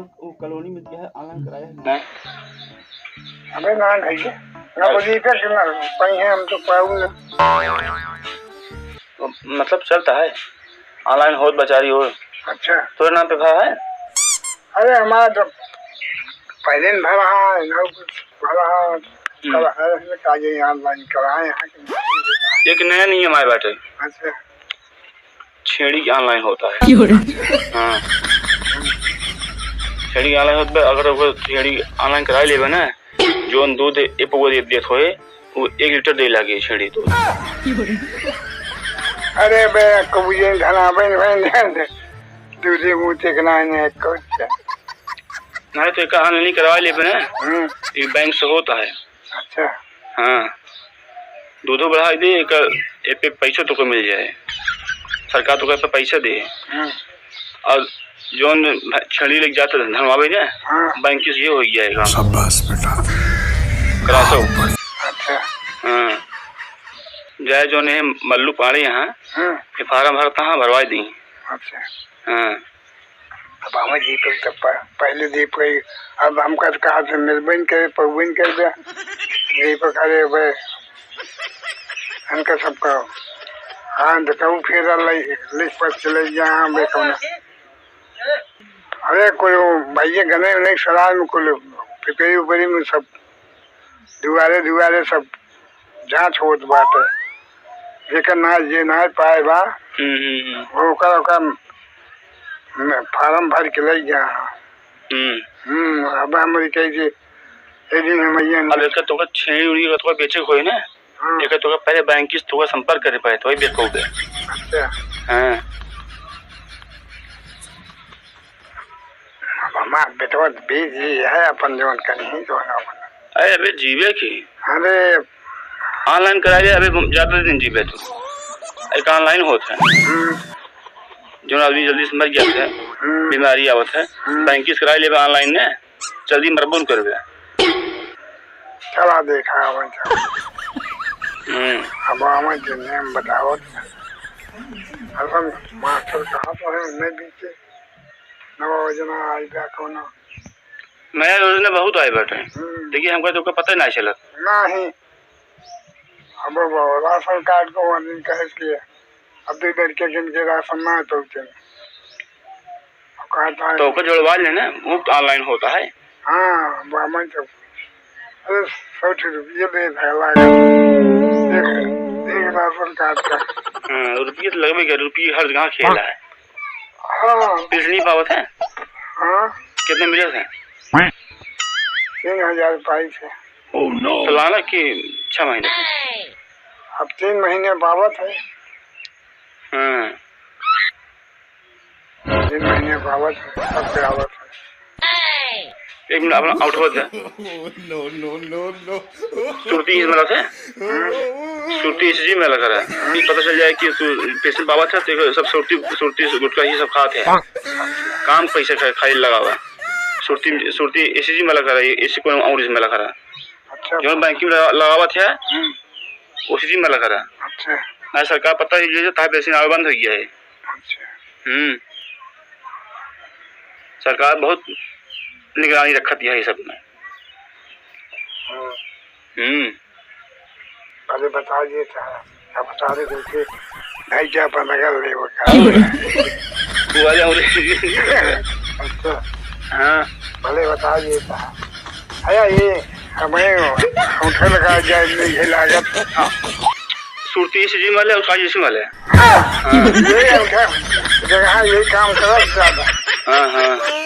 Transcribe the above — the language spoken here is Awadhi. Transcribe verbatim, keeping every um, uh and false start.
वो कॉलोनी में क्या है, online कराया है? नहीं। अबे ना भैया, ना अरे। बोलिए क्या कि ना, कहीं है, हम तो पाऊ ना। मतलब चलता है, online होत बचारी हो। अच्छा। तोरे नाम पे भरा है? अरे हमारा तो पहले न भरा है, ना कुछ भरा है, हम्म। कल है, इसमें का ये online कराए हैं कि नहीं? एक नया नियम आए बाटे। अच्छा। छेड़ी के online होता है। क्यों रे? हाँ। छेड़ी के online होता है, अगर ओकर छेड़ी online करा लेबे ना, जोन दूध ए पौवा दे देत होए, वो एक लीटर दे लागे छेड़ी दूध। क्यों रे? अरे बे, कबूजे धनाबे न भाई, दूधे मुँह देखना है, नहीं कुछ। नहीं तो एक online करवा लेबे ना, हम्म। ये बैंक से होता है। अच्छा। हाँ। दूधो बढ़ाई दे, एकर, ए पे पैसो तोके मिल जाए। सरकार तोके पे पैसा दे। हम्म। और जौन भ-, छेड़ी लेके जात धनवावे ना, हाँ। बैंक से ये हो गया है काम। शाबाश बेटा। करासो। बहुत बढ़िया। अच्छा। हाँ। जाए जौन है मल्लू पाड़े यहाँ, हम्म। ये फार्म भरता है, भरवाई दी। अच्छा। हाँ। अब हमें जीपे तो प-, पहले जीप गई, अब हमका तो कहा से मिलबे न करे, पौबे न करे, जीप करे बे, इनका सबका, हाँ, तो कहूँ फिर ले, ले पर चले गया, हाँ, बे, कौन? अरे, कोई वो भैया गने उन्हें सराय में कुल पिपरी उपरी में सब दुआरे दुआरे सब जाँच होत बाटे। जेकर ना, जे ना पाए बा, हम्म, हम्म, हम्म। ओकर, ओकर म-, फार्म भर के लइ गया। हम्म। हम्म, अब हमरी कही जे, ए दिन हम अइया अब एकर तोका छेड़ी उड़ी का तोका बेचे के होई ना? हाँ। एकर तोका पहले बैंक से तोका संपर्क करे पड़े, तो वही बेचो बे। अच्छा। हाँ। अब हमार बेटवा busy है, अपन जवन कहीं, जवन अपन। अरे, अबे जीवे की? अरे। Online करा ले, अबे ज्यादा दिन जीवे तू। एक online होत है। हम्म। जौन आदमी जल्दी से मर जात है, हम्म। बीमारी आवत है, हम्म। बैंक से करा लेबे online ने, जल्दी मरबो न करबे। चला देखा, आवन चला। हम्म। अब आवन जे नियम बतावत। असल मास्टर कहाँ पर है, उन्हें बीचे। नवा योजना आई बा कौनो? नया योजना बहुत आए बाटे। हम्म। देखिए, हमका तो ओकर पता ही ना चलत। नाही। अब वो राशन कार्ड को वहाँ दिन कहे कि अब दो लड़के जिनके राशन ना है तो उनके। अब कहा था तो ओकर जोड़वा लेना, मुफ्त online होता है। हाँ, बामन तो, अरे, सौ ठे रुपये दे था, लागत। एक, एक राशन कार्ड का। हाँ, रुपये तो लगबे करे, रुपये हर जगह खेला है। हाँ। पेंशन नहीं पावत है? हाँ। कितने मिले थे? तीन हजार पाई थे। Oh no। सालाना कि छह महीने? अब तीन महीने पावत है। हाँ। तीन महीने पावत है, सब पे आवत है। एक मिनट, अपना आउट होत है। No, no, no, no। सुरती इस मिला थे? सुरती ईसीजी में लगा रहा है। ये पता चल जाए कि तू पेंशन पावत है, तो सब सुरती, सुरती गुटखा ही सब खात है। काम पैसे खा-, खाली लगावा। सुरती, सुरती ईसीजी में लगा रहा है, एसी कोई और इसमें लगा रहा है। अच्छा। जौन बैंक में लगा-, लगावत है, हम्म। ईसीजी में लगा रहा है। अच्छा। ना सरकार पता ही ले, ताकि पेंशन आवे बंद हो गया है। अच्छा। हम्म। सरकार बहुत निगरानी रखत है ये सब में। हम्म। हम्म। अरे बता दिए था, अब बता दे तुमसे, नहीं क्या पता कर ले वो क्या। वो वाले और अच्छा। हाँ। भले बता दिए था। अरे ये हमें उठे लगा जाए, नहीं है लागत। सुरती ईसीजी वाले और काजी ईसीजी वाले। हाँ। हाँ। ये उठे जगह यही काम करत ज्यादा। हाँ, हाँ।